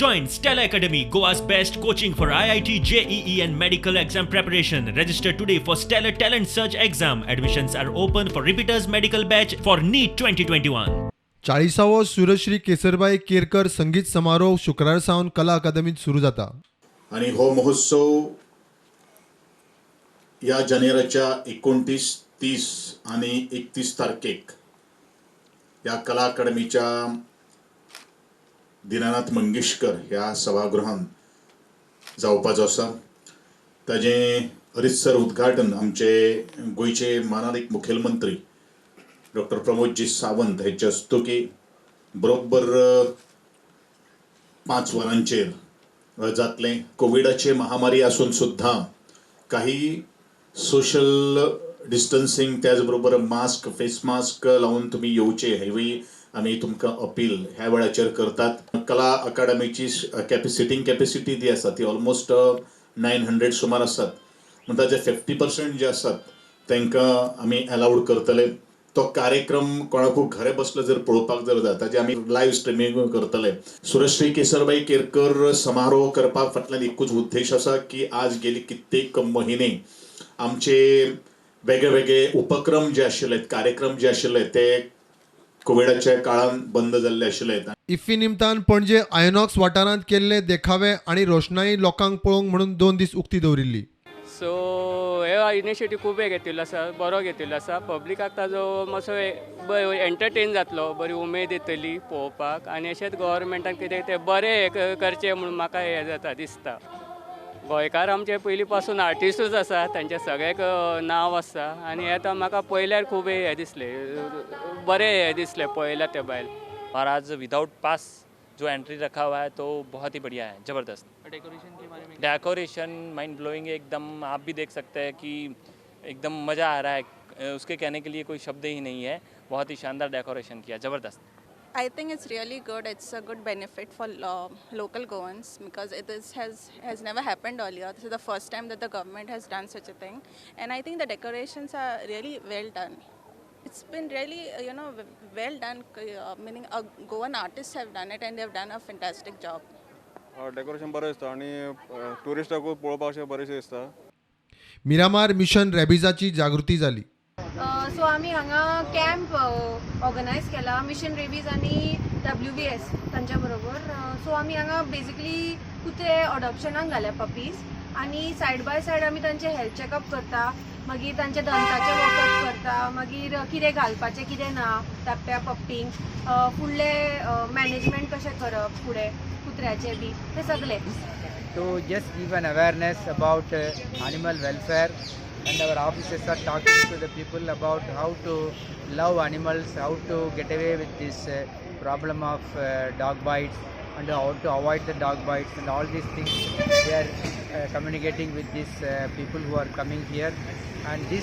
Join Stella Academy, Goa's best coaching for IIT, JEE and medical exam preparation. Register today for Stellar Talent Search exam. Admissions are open for repeaters medical batch for NEET 2021. चाळीसावो Surshree Kesarbai Kerkar संगीत समारोह शुक्रार सावन कला अकादमीत सुरू जाता. आणि हो महोत्सव ह्या जानेवारीच्या 29, 30 आणि 31 तारखेक ह्या कला अकादमीच्या दिनानाथ मंगेशकर ह्या सभागृहांत जावपाचो आसा. ताजें रितसर उद्घाटन आमचे गोंयचे मानादीक मुखेलमंत्री डॉक्टर प्रमोदजी सावंत हेचे हस्तुकी बरोबर 5 वरांचेर जातलें. कोविडाचे महामारी आसून सुद्दां काही सोशल डिस्टन्सिंग, त्याच बरोबर मास्क, फेस मास्क लावून तुमी येवचे हेवूय आमी तुमकां अपील ह्या वेळाचेर करतात. कला अकादमीची सिटींग कॅपेसिटी जी आसा ती ऑलमोस्ट 900 सुमार आसात. म्हणटा जे 50% जे आसात तांकां आमी अलावड करतले. तो कार्यक्रम कोणाकूय घरा बसलो जर पळोवपाक जर जाय, ताजें आमी लायव्ह स्ट्रिमींग करतले. सुरश्री केसरबाई केरकर समारोह करपाक फाटल्यान एकूच उद्देश आसा की आज गेली कित्येक महिने आमचे वेगळे वेगळे उपक्रम जे आशिल्ले, कार्यक्रम जे आशिल्ले, ते कोविडाच्या काळान बंद जाल्ले आशिल्ले. इफ्फी निमतान पणजे आयनॉक्स वाठारांत केल्ले देखावे आनी रोशणाई लोकांक पळोवंक म्हणून 2 दीस उक्ती दवरिल्ली. सो हे इनिशिएटीव खूब हे घेतिल्लो आसा, बरो घेतिल्लो आसा. पब्लिकाक ताजो मातसो एंटरटेन जातलो, बरी उमेद येतली पळोवपाक आनी अशेंच गव्हर्मेंटान कितें तें बरें हें करचें म्हणून म्हाका हें जाता दिसता. गोंयकार आमचे पयलीं पासून आर्टिस्टूच आसा, तांचें सगळ्याक नांव आसा आनी आतां म्हाका पळयल्यार खूब हें दिसलें, बरें हें दिसलें पळयल्यार ते बायल. और आज विदाउट पास जो एंट्री रखा हुआ है तो बहुत ही बढ़िया है, ज़बरदस्त. डेकोरेशन के बारे में? डेकोरेशन माइंड ब्लोइंग है एकदम. आप भी देख सकते हैं कि एकदम मज़ा आ रहा है. उसके कहने के लिए कोई शब्द ही नहीं है. बहुत ही शानदार डेकोरेशन किया, ज़बरदस्त. I think it's really good. It's a good benefit for local Goans because it is, has never happened earlier. This is the first time that the government has done such a thing, and I think the decorations are really well done. It's been really well done. Meaning, Goan artists have done it, and they have done a fantastic job. Decoration बरें दिसता आनी ट्युरिस्टाकूय पळोवपाक अशें बरेंशें दिसता. Miramar mission रेबिजाची जागृती जाली. So आमी हांगा कॅम्प ऑर्गनायज केला मिशन रेबीज आनी डब्ल्यू बी एस तांच्या बरोबर. सो आमी हांगा बेजिकली कुत्रे अडॉप्शनाक घाल्या, पपीज, आनी सायड बाय सायड आमी तांचे हेल्थ चॅकअप करता, मागीर तांचे दंताचे वखद करता, मागीर कितें घालपाचें कितें ना धाकट्या पप्पींक, फुडलें मॅनेजमेंट कशें करप फुडें कुत्र्याचें बी तें सगलें. To just give an awareness about animal welfare, and our officers are talking to the people about how to love animals, how to get away with this problem of dog bites and how to avoid the dog bites and all these things. They are communicating with these people who are coming here and this